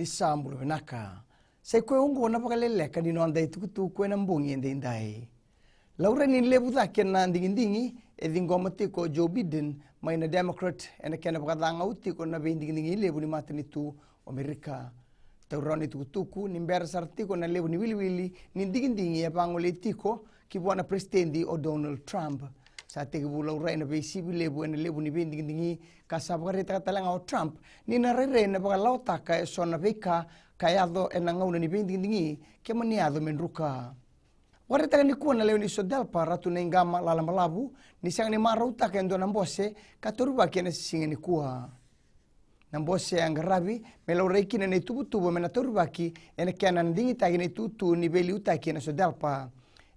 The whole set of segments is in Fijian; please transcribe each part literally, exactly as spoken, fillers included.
Ni sa bula vinaka. Sa i koya oqo na vakaleleka ni noda itukutuku ena bogi edaidai. Laurai ni levu cake na digidigi e ciqoma tiko o Joe Biden mai na Democrat ena kena vakacagau tiko na veidigidigi levu ni matanitu o Amerika. Tauri rawa na itukutuku ni bera sara tiko na levu ni wiliwili ni digidigi e vagolei tiko ki vua na peresitedi o Donald Trump. Sa tekivu laurai na veisivi levu ena levu ni veidigidigi ka sa vakaraitaka tale ga o Trump ni na rairai na vakalawataka e so na veika ka yaco ena gauna ni veidigidigi ke mani yaco me druka. Vakaraitaka nikua na lewe ni SODELPA, Ratu Naiqama Lalabalavu, ni sega ni marautaka e dua na bose ka taurivaki ena siga nikua. Na bose e a qaravi me laurai kina na ituvatuva me na taurivaki ena kena na digitaki na itutu ni veiliutaki ena SODELPA.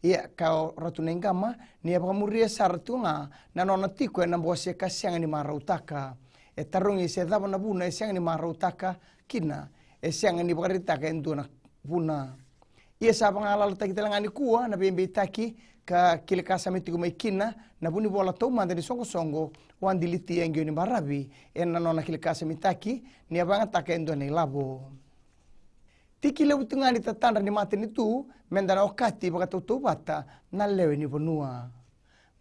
Ia, kaya o Ratu Naiqama ni a vakamuria sara tiko ga na nona tiko ena bose ka sega ni marautaka. E tarogi se cava na vuna e sega ni marautaka kina, e sega ni vakaraitaka e dua na vuna. Ia sa vagalalataki tale ga nikua na veibeitaki ka kilakasami tiko mai kina na vunivola taumada ni soqosoqo o Adiliti Qiunibaravi ena nona kilakasamitaki ni a vakayagataka e dua na ilavo. Tiki levu tiko ga ni tatadra ni matanitu me da na okati vakatautauvata na lewe ni vanua.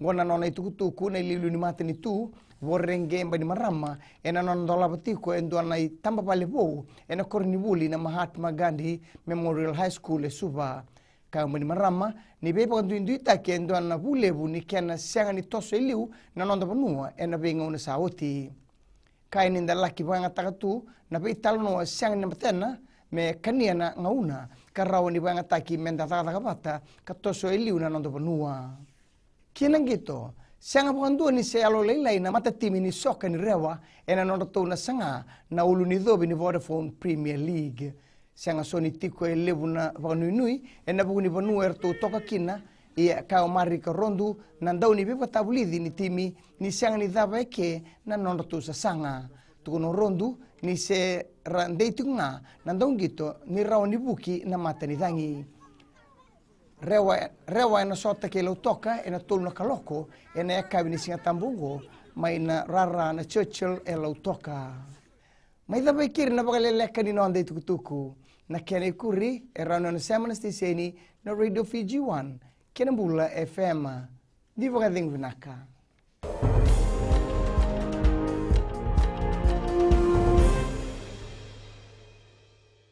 Oqo na nona itukutuku na iliuliu ni matanitu Voreqe Bainimarama ena nona dolava tiko e dua na itabavale vou ena koronivuli na Mahatma Gandhi Memorial High School e Suva. Kaya o Bainimarama ni veivakaduiduitaki e dua na vu levu ni kena sega ni toso e liu na noda vanua ena veigauna sa oti. Kaya ni da laki vakayagataka tu na veitalanoa sega ni matena me kania na gauna ka rawa ni vakayagataki me da cakacaka vata ka toso e liu na noda vanua. Ki na qito, sega vakadua ni se yalolailai na matatimi ni soka ni Rewa ena nodratou na saga na ulu ni covi ni Vodafone Premier League. Sega so ni tiko e levu na vakanuinui ena vuku ni vanua eratou toka kina. Ia, kaya o Marika Rodu na dau ni veivakatavulici ni timi ni sega ni cava eke na nodratou sasaga. Tukuna o Rodu ni se ra dei tiko ga na dauqito ni rawa ni vuki na matanicagi. Rewa, Rewa ena sota kei Lautoka ena tolu na kaloko ena yakavi ni Sigatabu oqo mai na rara na Churchill e Lautoka. Mai cava e keri na vakaleleka ni noda itukutuku. Na kena ikuri e rawa ni o na sema na siteseni na Radio Fiji One kei na Bula F M. Ni vakacegu vinaka.